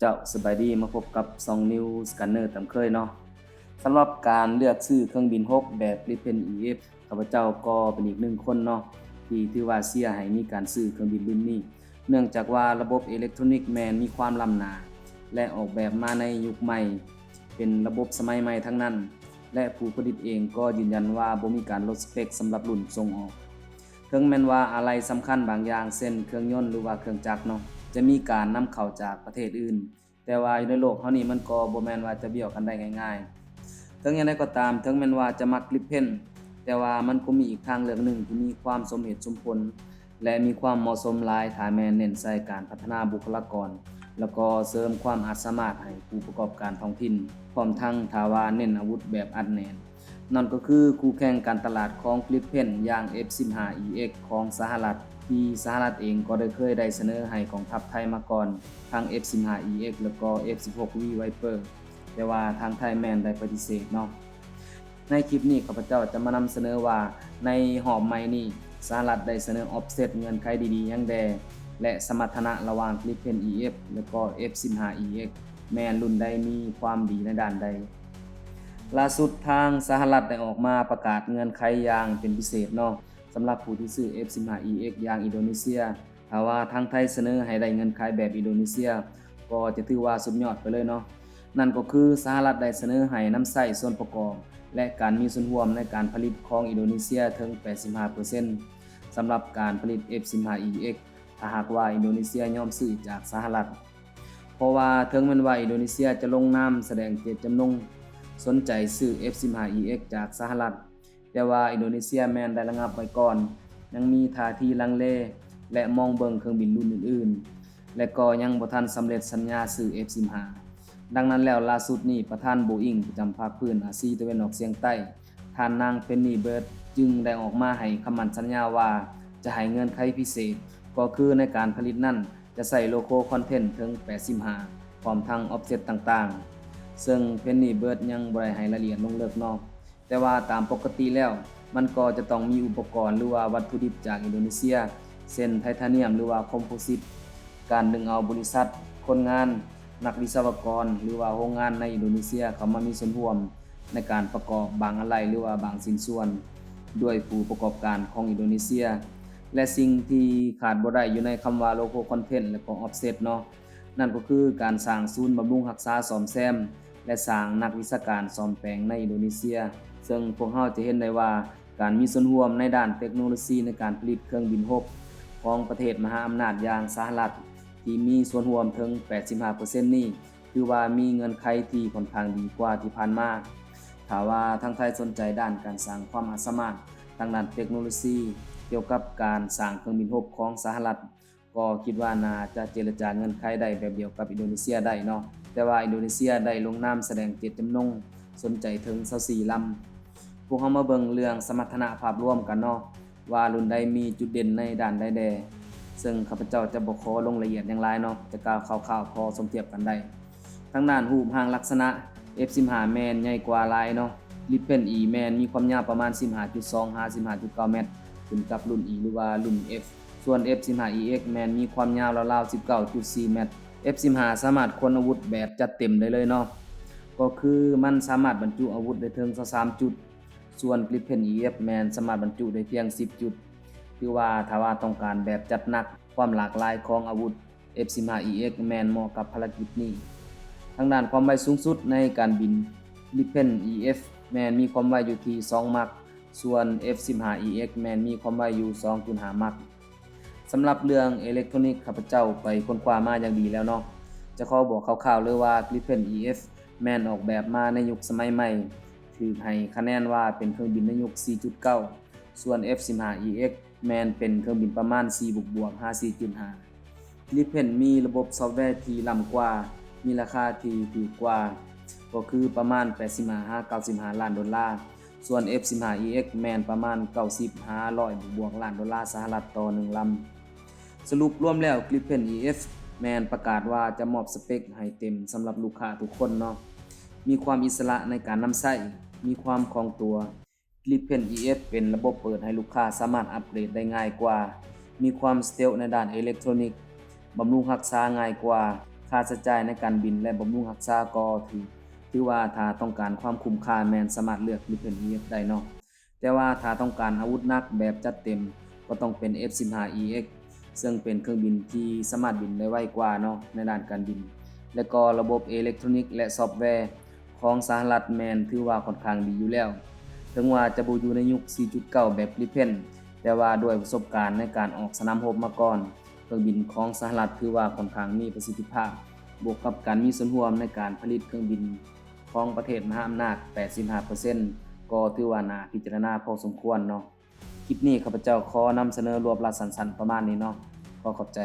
ເຈົ້າ ສະບາຍດີ ມາພົບກັບຊ່ອງ News Scanner ຕາມເຄີຍເນາະ. ສຳລັບການເລືອກຊື້ເຄື່ອງບິນຮົບແບບ Gripen E F ຂ້າພະເຈົ້າກໍເປັນອີກໜຶ່ງຄົນເນາະ ທີ່ຖືວ່າເຊຍໃຫ້ມີການຊື້ເຄື່ອງບິນລຸ້ນນີ້ ເນື່ອງຈາກວ່າລະບົບເອເລັກໂທຣນິກແມ່ນມີຄວາມລ້ຳໜ້າ ແລະ ອອກແບບມາໃນຍຸກໃໝ່ ເປັນລະບົບສະໄໝໃໝ່ທັງນັ້ນ ແລະ ຜູ້ຜະລິດເອງກໍຢືນຢັນວ່າບໍ່ມີການລົດສະເປັກສຳລັບລຸ້ນສົ່ງອອກ. ເຖິງແມ່ນວ່າອາໄຫຼ່ສຳຄັນບາງຢ່າງ ເຊັ່ນ ເຄື່ອງຍົນ ຫຼືວ່າເຄື່ອງຈັກເນາະ ຈະມີການນຳເຂົ້າຈາກປະເທດອື່ນ, ແຕ່ວ່າຢູ່ໃນໂລກເຮົານີ້ມັນກໍບໍ່ແມ່ນວ່າຈະບ້ຽວກັນໄດ້ງ່າຍໆ. ເຖິງຢ່າງໃດກໍຕາມ, ເຖິງແມ່ນວ່າຈະມັກ Gripen, ແຕ່ວ່າມັນກໍມີອີກທາງເລືອກໜຶ່ງທີ່ມີຄວາມສົມເຫດສົມຜົນ ແລະ ມີຄວາມເໝາະສົມຫຼາຍ ຖ້າແມ່ນເນັ້ນໃສ່ການພັດທະນາບຸກຄະລາກອນ ແລ້ວກໍເສີມຄວາມອາດສາມາດໃຫ້ຜູ້ປະກອບການທ້ອງຖິ່ນ, ພ້ອມທັງຖ້າວ່າເນັ້ນອາວຸດແບບອັດແໜ້ນ. ນັ້ນກໍຄືຄູ່ແຂ່ງການຕະຫຼາດຂອງ Gripen ຢ່າງ F ສິບຫ້າ E X ຂອງສະຫະລັດ, ທີ່ສະຫະລັດເອງກໍໄດ້ເຄີຍໄດ້ສະເໜີໃຫ້ກອງທັບໄທມາກ່ອນ ທັງ F ສິບຫ້າ E X ແລ້ວກໍ F ສິບຫົກ V Viper, ແຕ່ວ່າທາງໄທແມ່ນໄດ້ປະຕິເສດເນາະ. ໃນຄລິບນີ້ ຂ້າພະເຈົ້າຈະມານຳສະເໜີວ່າ ໃນຮອບໃໝ່ນີ້ ສະຫະລັດໄດ້ສະເໜີ offset ເງື່ອນໄຂດີໆຫຍັງແດ່ ແລະ ສະມັດຖະນະລະຫວ່າງ Gripen E F ແລະກໍ F ສິບຫ້າ E X ແມ່ນລຸ້ນໃດມີຄວາມດີໃນດ້ານໃດ. ລ່າສຸດທາງສະຫະລັດໄດ້ອອກມາປະກາດເງື່ອນໄຂຢ່າງເປັນພິເສດເນາະ ສຳລັບຜູ້ທີ່ຊື້ F ສິບຫ້າ E X ຢ່າງອິນໂດເນເຊຍ. ຖ້າວ່າທາງໄທສະເໜີໃຫ້ໄດ້ເງື່ອນໄຂແບບອິນໂດເນເຊຍ ກໍຈະຖືວ່າສຸດຍອດໄປເລີຍເນາະ. ນັ້ນກໍຄືສະຫະລັດໄດ້ສະເໜີໃຫ້ນຳໃຊ້ສ່ວນປະກອບ ແລະ ການມີສ່ວນຮ່ວມໃນການຜະລິດຂອງອິນໂດເນເຊຍເຖິງ ແປດສິບຫ້າເປີເຊັນ ສຳລັບການຜະລິດ F ສິບຫ້າ E X ຖ້າຫາກວ່າອິນໂດເນເຊຍຍອມຊື້ຈາກສະຫະລັດ. ເພາະວ່າເຖິງແມ່ນວ່າອິນໂດເນເຊຍຈະລົງນາມສະແດງເຈດຈຳນົງສົນໃຈຊື້ F ສິບຫ້າ E X ຈາກສະຫະລັດ, ແຕ່ວ່າອິນໂດເນເຊຍແມ່ນໄດ້ລະງັບໄວ້ກ່ອນ, ຍັງມີທ່າທີລັງເລ ແລະ ມອງເບິ່ງເຄື່ອງບິນລຸ້ນອື່ນໆ ແລະ ກໍຍັງບໍ່ທັນສຳເລັດສັນຍາຊື້ F ສິບຫ້າ. ດັ່ງນັ້ນແລ້ວ, ລ່າສຸດນີ້ ປະທານ Boeing ປະຈຳພາກພື້ນອາຊີຕາເວັນອອກສຽງໃຕ້ ທ່ານນາງ Penny Bird ຈຶ່ງໄດ້ອອກມາໃຫ້ຄຳໝັ້ນສັນຍາວ່າ ຈະໃຫ້ເງື່ອນໄຂພິເສດ, ກໍຄືໃນການຜະລິດນັ້ນ ຈະໃຊ້ໂລໂກ້ຄອນເທັນເຖິງ ແປດສິບຫ້າ ພ້ອມທັງ offset ຕ່າງໆ, ເຊິ່ງ Penny Bird ຍັງບໍ່ໄດ້ໃຫ້ລາຍລະອຽດລົງເລິກເນາະ. ແຕ່ວ່າຕາມປົກກະຕິແລ້ວ ມັນກໍຈະຕ້ອງມີອຸປະກອນ ຫຼືວ່າວັດຖຸດິບຈາກອິນໂດເນເຊຍ ເຊັ່ນ ໄທທານຽມ ຫຼືວ່າຄອມໂພຊິດ, ການດຶງເອົາບໍລິສັດ, ຄົນງານ, ນັກວິສະວະກອນ ຫຼືວ່າໂຮງງານໃນອິນໂດເນເຊຍເຂົ້າມາມີສ່ວນຮ່ວມໃນການປະກອບບາງອາໄຫຼ່ ຫຼືວ່າບາງຊິ້ນສ່ວນ ດ້ວຍຜູ້ປະກອບການຂອງອິນໂດເນເຊຍ ແລະ ສິ່ງທີ່ຂາດບໍ່ໄດ້ຢູ່ໃນຄຳວ່າໂລໂກ້ຄອນເທັນ ແລະ ກໍ offset ເນາະ. ນັ້ນກໍຄືການສ້າງສູນບຳລຸງຮັກສາສ້ອມແຊມ ແລະ ສ້າງນັກວິຊາການສ້ອມແປງໃນອິນໂດເນເຊຍ, ເຊິ່ງພວກເຮົາຈະເຫັນໄດ້ວ່າ ການມີສ່ວນຮ່ວມໃນດ້ານເຕັກໂນໂລຊີໃນການຜະລິດເຄື່ອງບິນຮົບຂອງປະເທດມະຫາອຳນາດຢ່າງສະຫະລັດ ທີ່ມີສ່ວນຮ່ວມເຖິງ ແປດສິບຫ້າເປີເຊັນ ນີ້ ຖືວ່າມີເງື່ອນໄຂທີ່ຂ້ອນຂ້າງດີກວ່າທີ່ຜ່ານມາ. ຖ້າວ່າທາງໄທສົນໃຈດ້ານການສ້າງຄວາມອາດສາມາດທາງດ້ານເຕັກໂນໂລຊີ ກ່ຽວກັບການສ້າງເຄື່ອງບິນຮົບຂອງສະຫະລັດ, ກໍຄິດວ່າໜ້າຈະເຈລະຈາເງື່ອນໄຂໄດ້ແບບດຽວກັບອິນໂດເນເຊຍໄດ້ເນາະ, ແຕ່ວ່າອິນໂດເນເຊຍໄດ້ລົງນາມສະແດງເຈດຈຳນົງສົນໃຈເຖິງ ຊາວສີ່ລຳ. ພວກເຮົາມາເບິ່ງເລື່ອງສະມັດຖະນະພາບລວມກັນເນາະ ວ່າລຸ້ນໃດມີຈຸດເດັ່ນໃນດ້ານໃດແດ່, ເຊິ່ງຂ້າພະເຈົ້າຈະບໍ່ຂໍລົງລາຍລະອຽດຫຍັງຫຼາຍເນາະ, ຈະກ່າວຄ່າວໆພໍສົມທຽບກັນໄດ້. ທາງດ້ານຮູບຮ່າງລັກສະນະ F ສິບຫ້າ ແມ່ນໃຫຍ່ກວ່າຫຼາຍເນາະ, Gripen E ແມ່ນມີຄວາມຍາວປະມານ ສິບຫ້າຈຸດສອງ ຫາ ສິບຫ້າຈຸດເກົ້າແມັດ ຂຶ້ນກັບລຸ້ນ E ຫຼືວ່າລຸ້ນ F, ສ່ວນ F ສິບຫ້າ E X ແມ່ນມີຄວາມຍາວລາວໆ ສິບເກົ້າຈຸດສີ່ແມັດ. F ສິບຫ້າ ສາມາດຂົນອາວຸດແບບຈັດເຕັມໄດ້ເລີຍເນາະ, ກໍຄືມັນສາມາດບັນຈຸອາວຸດໄດ້ເຖິງ ຊາວສາມຈຸດ, ສ່ວນ Gripen E F ແມ່ນສາມາດບັນຈຸໄດ້ພຽງ ສິບຈຸດ. ຖືວ່າຖ້າວ່າຕ້ອງການແບບຈັດໜັກ, ຄວາມຫຼາກຫຼາຍຂອງອາວຸດ F ສິບຫ້າ E X ແມ່ນເໝາະກັບພາລະກິດນີ້. ທາງດ້ານຄວາມໄວສູງສຸດໃນການບິນ Gripen E F ແມ່ນມີຄວາມໄວຢູ່ທີ່ ສອງ Mach, ສ່ວນ F ສິບຫ້າ E X ແມ່ນມີຄວາມໄວຢູ່ ສອງຈຸດຫ້າ Mach. ສຳລັບເລື່ອງເອເລັກໂທຣນິກ ຂ້າພະເຈົ້າໄປຄົ້ນຄວ້າມາຢ່າງດີແລ້ວເນາະ. ຈະຂໍບອກຄ່າວໆເລີຍວ່າ Gripen E F ແມ່ນອອກແບບມາໃນຍຸກສະໄໝໃໝ່, ຖືກໃຫ້ຄະແນນວ່າເປັນເຄື່ອງບິນໃນຍຸກ ສີ່ຈຸດເກົ້າ, ສ່ວນ F ສິບຫ້າ E X ແມ່ນເປັນເຄື່ອງບິນປະມານ ສີ່ບວກບວກ ຫາ ສີ່ຈຸດຫ້າ. Gripen ມີລະບົບຊອບແວທີ່ລ້ຳກວ່າ, ມີລາຄາທີ່ຖືກກວ່າ, ກໍຄືປະມານ ແປດສິບຫ້າ ຫາ ເກົ້າສິບຫ້າລ້ານໂດລາ, ສ່ວນ F ສິບຫ້າ E X ແມ່ນປະມານ ເກົ້າສິບ ຫາ ຮ້ອຍບວກໆລ້ານໂດລາສະຫະລັດຕໍ່ໜຶ່ງລຳ. ສະຫຼຸບລວມແລ້ວ Gripen E F ແມ່ນປະກາດວ່າຈະມອບສະເປັກໃຫ້ເຕັມສຳລັບລູກຄ້າທຸກຄົນເນາະ, ມີຄວາມອິດສະຫຼະໃນການນຳໃຊ້, ມີຄວາມຄ່ອງຕົວ. Gripen E F ເປັນລະບົບເປີດໃຫ້ລູກຄ້າສາມາດອັບເກຣດໄດ້ງ່າຍກວ່າ, ມີຄວາມສະເຕວໃນດ້ານເອເລັກໂທຣນິກ, ບຳລຸງຮັກສາງ່າຍກວ່າ, ຂ ຄ່າໃຊ້ຈ່າຍໃນການບິນ ແລະ ບຳລຸງຮັກສາກໍຖື ຖືວ່າຖ້າຕ້ອງການຄວາມຄຸ້ມຄ່າແມ່ນສາມາດເລືອກ Gripen E X ໄດ້ເນາະ. ແຕ່ວ່າຖ້າຕ້ອງການອາວຸດໜັກແບບຈັດເຕັມ ກໍຕ້ອງເປັນ F ສິບຫ້າ E X ເຊິ່ງເປັນເຄື່ອງບິນທີ່ສາມາດບິນໄດ້ໄວກວ່າເນາະໃນດ້ານການບິນ ແລະ ກໍລະບົບເອເລັກໂທຣນິກ ແລະ ຊອບແວ ຂອງສະຫະລັດແມ່ນຖືວ່າຂ້ອນຂ້າງດີຢູ່ແລ້ວ. ເຖິງວ່າຈະບໍ່ຢູ່ໃນຍຸກສີ່ຈຸດເກົ້າແບບ Gripen ແຕ່ວ່າດ້ວຍປະສົບການໃນການອອກສະໜາມຮົບມາກ່ອນ, ເຄື່ອງບິນຂອງສະຫະລັດຖືວ່າຂ້ອນຂ້າງມີປະສິດທິພາບ, ບວກກັບການມີສ່ວນຮ່ວມໃນການຜະລິດເຄື່ອງບິນຂອງປະເທດມະຫາອຳນາດແປດສິບຫ້າເປີເຊັນ ກໍຖືວ່າໜ້າພິຈາລະນາພໍສົມຄວນເນາະ. ຄລິບນີ້ຂ້າພະເຈົ້າຂໍນຳສະເໜີລວບລັດສັ້ນໆປະມານນີ້ເນາະ. ຂໍຂອບໃຈ.